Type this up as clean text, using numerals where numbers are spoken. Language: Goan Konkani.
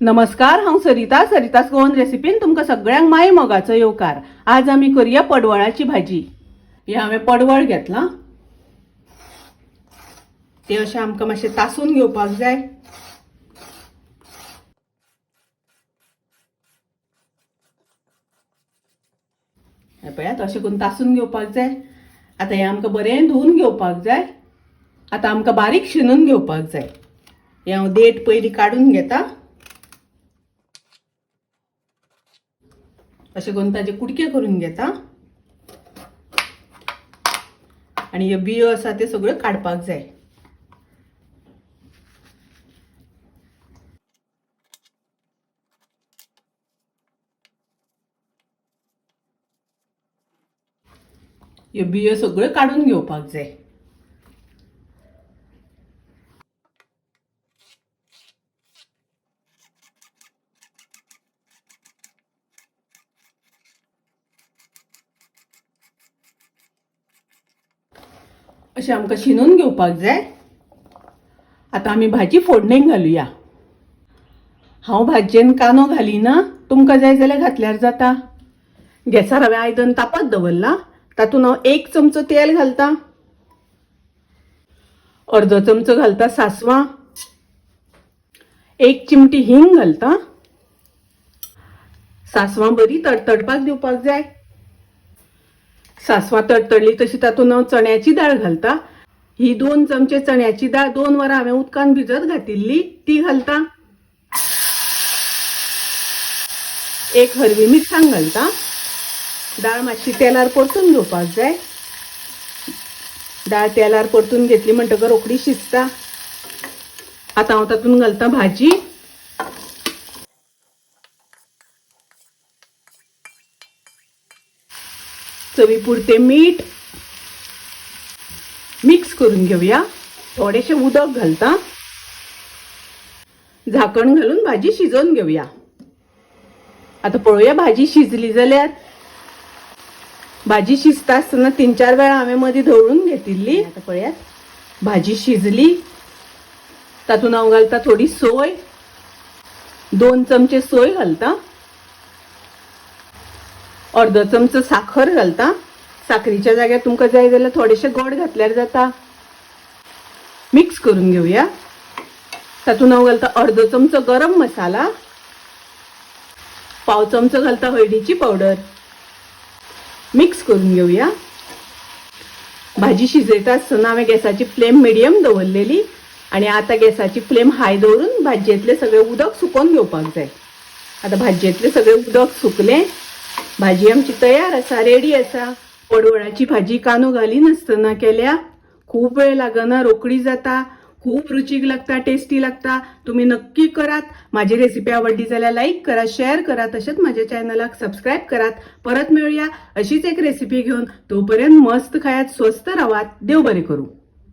नमस्कार, हांव सरिता. सरिता's गोवन रेसिपीन तुमकां सगळ्यांक माय मोगाचो येवकार. आज आमी करुया पडवळाची भाजी. हे हांवें पडवळ घेतलां, ते अशें आमकां मातशें तासून घेवपाक जाय. हें पळयात, अशें करून तासून घेवपाक जाय. आतां हें आमकां बरें धुवन घेवपाक जाय. आतां आमकां बारीक शिनून घेवपाक जाय. हें हांव देठ पयलीं काडून घेता. अशें करून ताजे कुडके करून घेता आनी ह्यो बियो आसा त्यो सगळ्यो काडपाक जाय. ह्यो बियो सगळ्यो काडून घेवपाक जाय. अशें आमकां शिनून घेवपाक जाय. आतां आमी भाजी फोडणेक घालुया. हांव भाजयेन कांदो घालिना, तुमकां जाय जाल्यार घातल्यार जाता. गॅसार हांवें आयदन तापत दवरलां. तातूंत हांव 1 चमचो तेल घालता, अर्दो चमचो घालता सासवां, 1 चिमटी हिंग घालता. सासवां बरी तडतडपाक दिवपाक जाय. सासवां तडतडली तशी तातूंत हांव चण्याची दाळ घालता. ही 2 चमचे चण्याची दाळ 2 वरां हांवें उदकान भिजत घातिल्ली ती घालता. 1 हरवी मिरसांग घालता. दाळ मातशी तेलार परतून घेवपाक जाय. दाळ तेलार परतून घेतली म्हणटकर रोखडी शिजता. आतां हांव तातूंत घालता भाजी. चवी पुरतें मीठ मिक्स करून घेवया. थोडेशें उदक घालता. झाकण घालून भाजी शिजोवन घेवया. आतां पळोवया भाजी शिजली जाल्यार. भाजी शिजता आसतना 3-4 वेळा हांवें मदीं धवळून घेतिल्ली. आतां पळयात भाजी शिजली. तातूंत हांव घालता थोडी सोय, 2 चमचे सोय घालता, अर्दो चमचो साखर घालता. साखरीच्या जाग्यार तुमकां जाय जाल्यार थोडेशें गोड घातल्यार जाता. मिक्स करून घेवया. तातूंत हांव घालता अर्दो चमचो गरम मसाला, 1/4 चमचो घालता हळदीची पावडर. मिक्स करून घेवया. भाजी शिजयता आसतना हांवें गॅसाची फ्लेम मिडियम दवरलेली आनी आतां गॅसाची फ्लेम हाय दवरून भाजयेंतलें सगळें उदक सुकोवन घेवपाक जाय. आतां भाजयेंतलें सगळें उदक सुकलें. भाजी आमची तयार आसा, रेडी आसा. पडवळाची भाजी कांदो घालिनासतना केल्या. खूब वेळ लागना, रोखडी जाता, खूब रुचीक लागता, टेस्टी लागता. तुमी नक्की करात. माझी रेसिपी आवडली जाल्यार लायक करा, शेअर करा, तशेंच माझ्या चॅनलाक सबस्क्रायब करात. परत मेळुया अशीच एक रेसिपी घेवन. तोपर्यंत मस्त खायात, स्वस्थ रावात. देव बरें करूं.